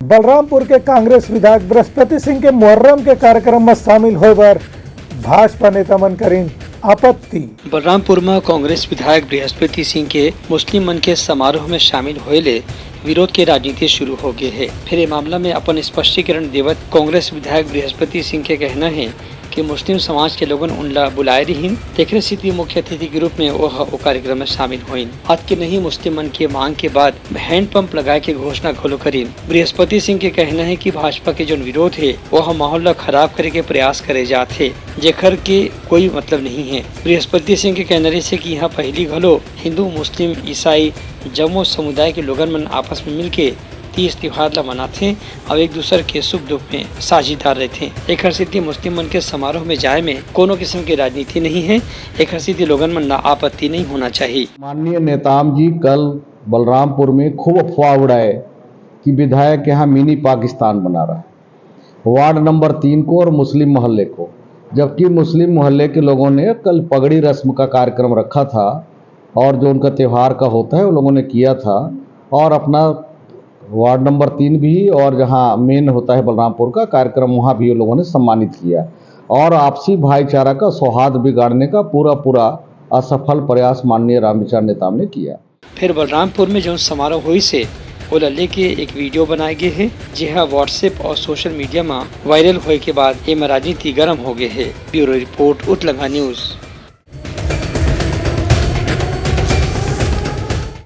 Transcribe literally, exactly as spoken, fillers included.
बलरामपुर के कांग्रेस विधायक बृहस्पति सिंह के मुहर्रम के कार्यक्रम म शामिल होए बर भाजपा नेता मन करिन आपत्ति। बलरामपुर म कांग्रेस विधायक बृहस्पति सिंह के मुस्लिम मन के समारोह में शामिल होए ले विरोध के राजनीति शुरू हो गए हे। फिर ये मामला में अपन स्पष्टीकरण देवत कांग्रेस विधायक बृहस्पति सिंह के कहना हे कि मुस्लिम समाज के लोगन उनला बुलाए रिहिन, तेखरे सेती मुख्य अतिथि के रूप में ओह ओ कार्यक्रम में शामिल होइन। अतके नहीं, मुस्लिम मन के मांग के बाद हैंडपंप लगाए के घोषणा घलो करिन। बृहस्पति सिंह के कहना हे कि भाजपा के जोन विरोध हे, ओह माहौल ला खराब करे के प्रयास करे जात हे, जेखर के कोई मतलब नहीं हे। बृहस्पति सिंह के कहना रहिसे कि यहाँ पहिली घलो हिंदू, मुस्लिम, ईसाई जम्मो समुदाय के लोगन मन आपस में मिलके तीज त्योहार ला मनाथे अउ एक दूसर के सुख दुख में साझीदार रहिथे। एखर सेती मुस्लिम मन के समारोह में जाए में कोनो किस्म के राजनीति नहीं हे। एखर सेती लोगन मन ला आपत्ति नहीं होना चाहिए। माननीय नेताम जी कल बलरामपुर में खूब अफवाह उड़ाए कि विधायक यहाँ मिनी पाकिस्तान बना रहा है, वार्ड नंबर तीन को और मुस्लिम मोहल्ले को, जबकि मुस्लिम मोहल्ले के लोगों ने कल पगड़ी रस्म का कार्यक्रम रखा था और जो उनका त्योहार का होता है, वो लोगों ने किया था और अपना वार्ड नंबर तीन भी और जहाँ मेन होता है बलरामपुर का कार्यक्रम, वहाँ भी वो लोगों ने सम्मानित किया और आपसी भाईचारा का सौहार्द बिगाड़ने का पूरा पूरा असफल प्रयास माननीय रामविचार नेताम ने किया। फिर बलरामपुर में जौन समारोह होइस हे, ओला लेके एक वीडियो बनाए गे हे, जेहा WhatsApp और सोशल मीडिया म वायरल होए के बाद एमा राजनीति गरम हो गए हे। Bureau report, Utlanga news.